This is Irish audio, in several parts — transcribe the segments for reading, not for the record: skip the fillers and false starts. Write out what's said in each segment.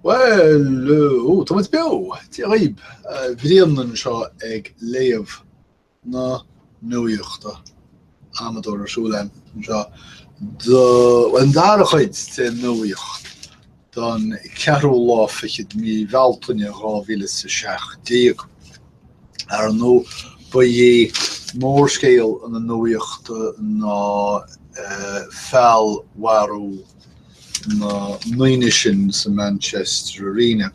Bhuel, ó, tá muid beo! Dia dhaoib! Brian anseo ag léamh na nuachta. Amadóir ar siúl agam anseo do, bhuel, an dara cuid den nuacht don ceathrú lá fichead mí Bhealtaine 2017. Ar ndóigh, ba é mórscéal na nuachta ná feallmharú na ndaoine sin sa Manchester Arena.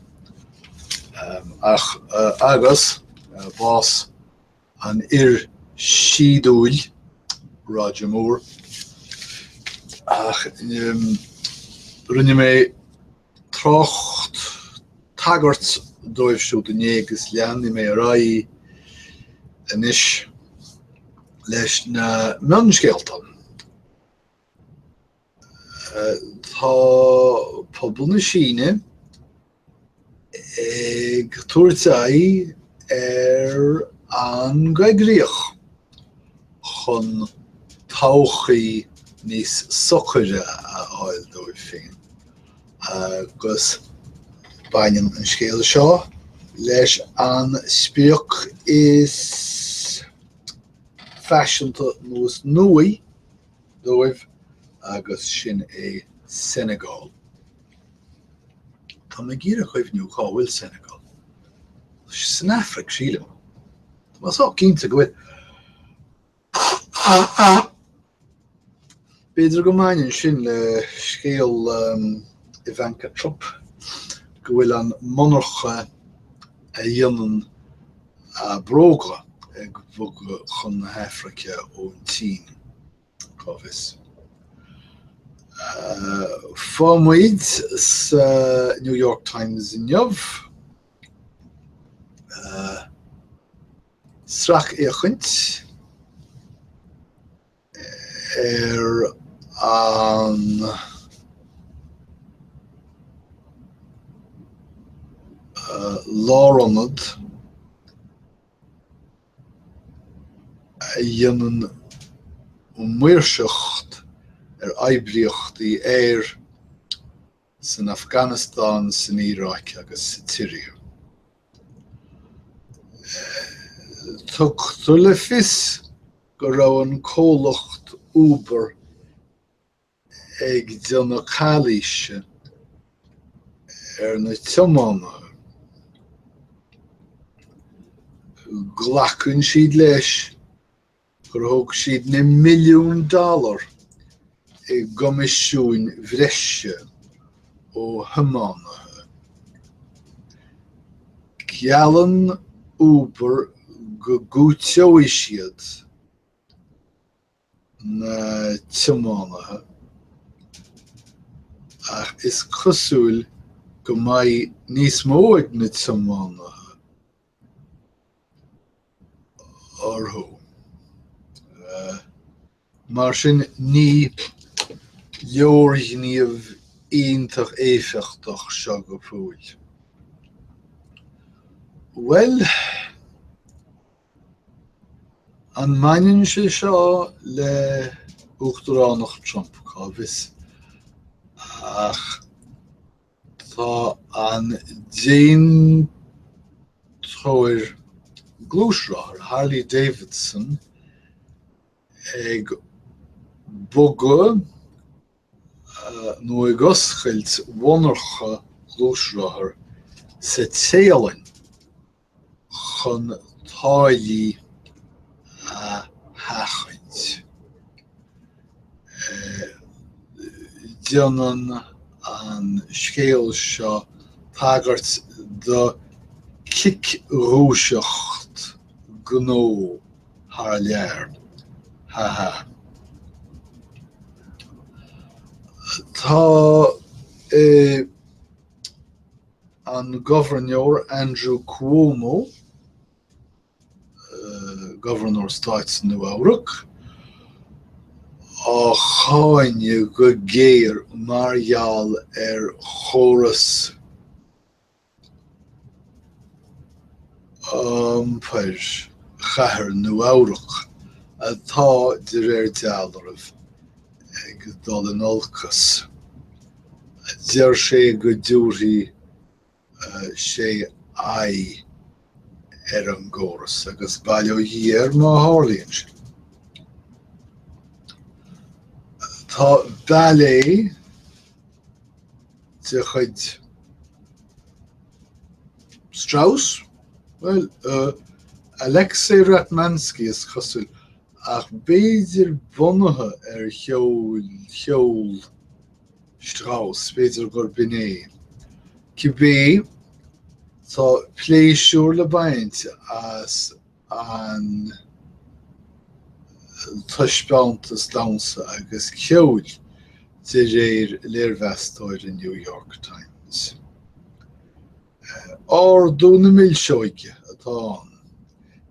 Ach, agus bás an fhir síodúil, Roger Moore. Ach rinne mé trácht, tagairt dóibh siúd inné agus leanfaidh mé ar aghaidh anois leis na mionscéalta. Tá pobal na Síne ag tabhairt aghaidh ar an gcoigríoch chun todhchaí níos socaire a fháil dóibh féin, agus baineann an scéal seo leis an sprioc is faiseanta nó is nuaí dóibh agus sin é Senegal. Tá mé ag iarraidh cuimhniú cá bhfuil Senegal. Tá sé san Afraic, sílim. Tá mé sách cinnte go bhfuil. B'fhéidir go mbaineann sin le scéal Ivanka Trump, go bhfuil an monarcha a dhéanann a bróga ag bogadh chun na hAfraice ón tSín, cá bhfios. Faigheann muid sa New York Times inniu sracfhéachaint ar an lárionad a dhéanann maoirseacht ar oibríochtaí aeir san Afganastáin, san Iaráic agus sa tSiria. Tugtar le fios go raibh an comhlacht Uber ag déanamh calaoise ar na tiománaithe. Glacann siad leis gur thóg siad na milliúin dollar i gcoimisiúin bhreise ó thiománaithe. Geallann Uber go gcúiteoidh siad na tiománaithe, ach is cosúil go mbeidh níos mó ag na tiománaithe. orthu. Mar sin, ní leorghníomh iontach éifeachtach seo go fóill. Bhuel, an mbaineann sé seo le uachtaránacht Trump? Cá bhfios. Ach Tá an déantóir gluaisrothar Harley Davidson ag bogadh nó ag oscailt mhonarcha gluaisrothar sa Téalainn. chun táillí a sheachaint. Déanann an scéal seo tagairt do chicghluaiseacht gnó thar lear. Ha ha. Tá an Gobharnóir Andrew Cuomo, Gobharnóir Stáit Nua-Eabhrac, á cháineadh go géar mar gheall ar chóras iompair chathair Nua-Eabhrac atá, de réir dealraimh, ag dul in olcas. Deir sé go dtabharfaidh. sé aghaidh ar an gcóras, agus bail ó Dhia air má tharlaíonn sin. Tá ballet de chuid Strauss? Bhuel, Alexei Ratmansky is cosúil, ach b'fhéidir bunaithe ar cheol Strauss, b'fhéidir gurb in é. Cibé, tá pléisiúr le baint as an taispeántas damhsa agus ceoil, de réir léirmheastóir an New York Times. Ardú na milseoige atá ann.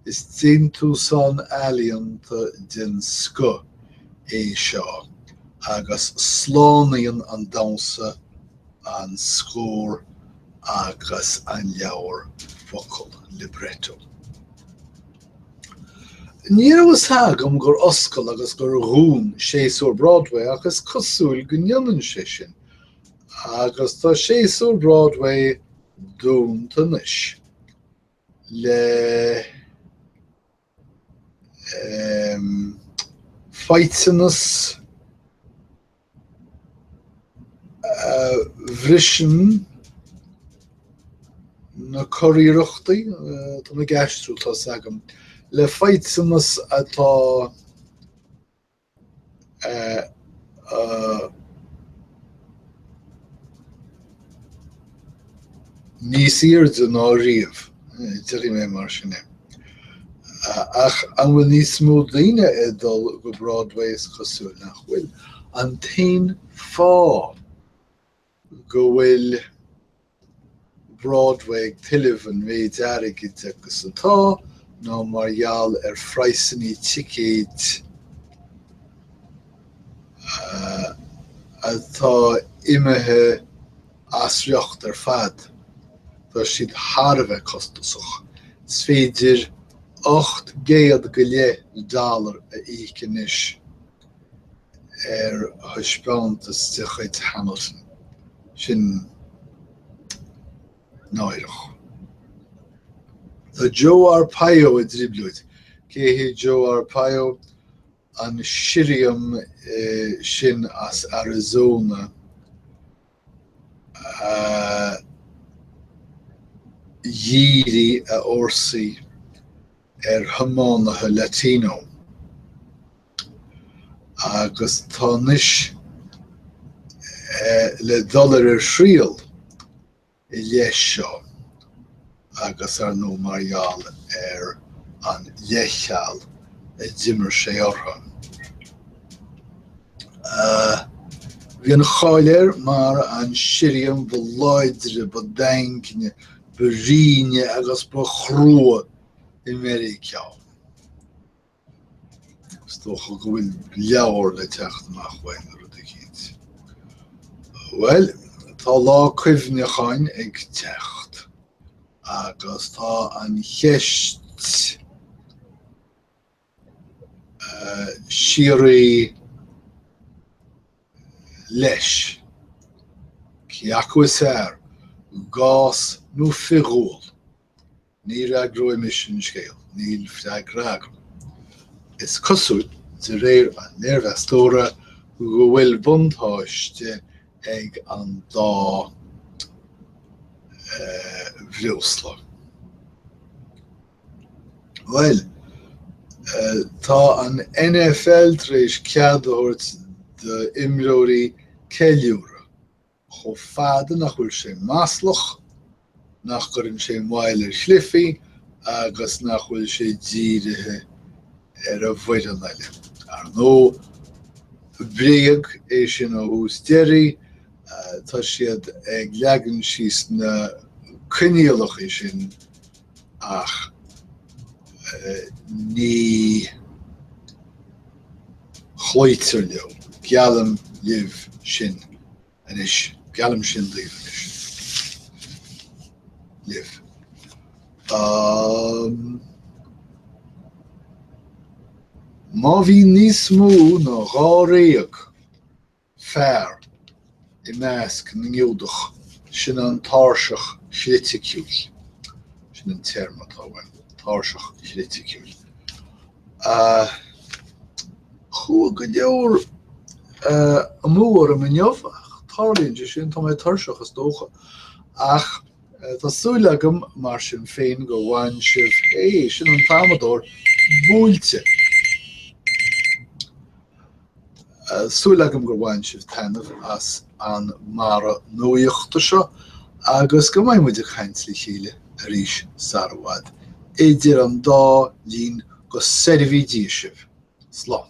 Is déantúsán ealaíonta den scoth é seo agus slánaíonn an damhsa, an scór agus an leabhar focal, libretto. Ní raibh fhios agam gur oscail agus gur dhún séasúr Broadway ach is cosúil go ndéanann sé sin Agus tá séasúr Broadway dúnta anois le faiteannas a bhriseann na curiarrachtaí, tá mé ag aistriú, tá's agam, le faiteannas atá níos airde ná riamh, déarfaidh mé mar sin é. Ach an bhfuil níos mó daoine ag dul go Broadway? Is cosúil nach bhfuil. An t-aon fáth go bhfuil Broadway ag tuilleamh an mhéid airgid agus atá ná mar gheall ar phraghsanna ticéid atá imithe as riocht ar fad. Tá siad thar a bheith costasach. Is féidir 800 go leith dollar a íoc anois ar thaispeántas de chuid Hamilton. Sin náireach. Tá Joe Arpaio i dtrioblóid. Cé hé Joe Arpaio? An sirriam sin as Arizona a dhírigh a fhórsaí ar thiománaithe Latino. Agus tá anois le dul ar a thriail i leith seo agus ar ndóigh mar gheall ar an leithcheal a d'imir sé orthu. Bhí an cháil air mar an sirriam ba láidre, ba daingne, ba righin agus ba chrua i Meiriceá. Is dócha go bhfuil leabhar le teacht amach uaidh nó rud eicínt. Bhuel, tá lá cuimhneacháin ag teacht agus tá an cheist síoraí leis, cé acu is fearr, gás nó fiadhúl? Ní fhreagróidh mise an scéal, níl freagra agam. Is cosúil, de réir an léirmheastóra, go bhfuil buntáiste ag an dá bhreosla. Bhuel, tá an NFL tar éis cead a thabhairt d'imreoirí ceiliúradh. chomh fada nach bhfuil sé maslach, nach gcuireann sé moill ar chluichí agus nach bhfuil sé dírithe ar an bhfoireann eile. Ar ndóigh, bréag é sin ó thús deiridh, tá siad ag leagan síos na coinníollacha sin ach ní chloítear leo, geallaim libh sin anois, geallaim sin daoibh anois, libh. Má bhí níos mó ná dháréag fear i measc na nGiúdach. Sin an tairseach chriticiúil. Sin an téarma atá uaim, tairseach chriticiúil. Chuaigh go leor amú orm inniu, ach tarlaíonn sé sin, tá mé tuirseach is dócha. Ach tá súil agam mar sin féin gur bhain sibh, hé, sin an t-amadóir buailte! Súil agam gur bhain sibh taitneamh as an mbarra nuachta seo agus go mbeidh muid ag caint le chéile arís sar i bhfad. Idir an dá linn, go soirbhí Dia sibh. Slán.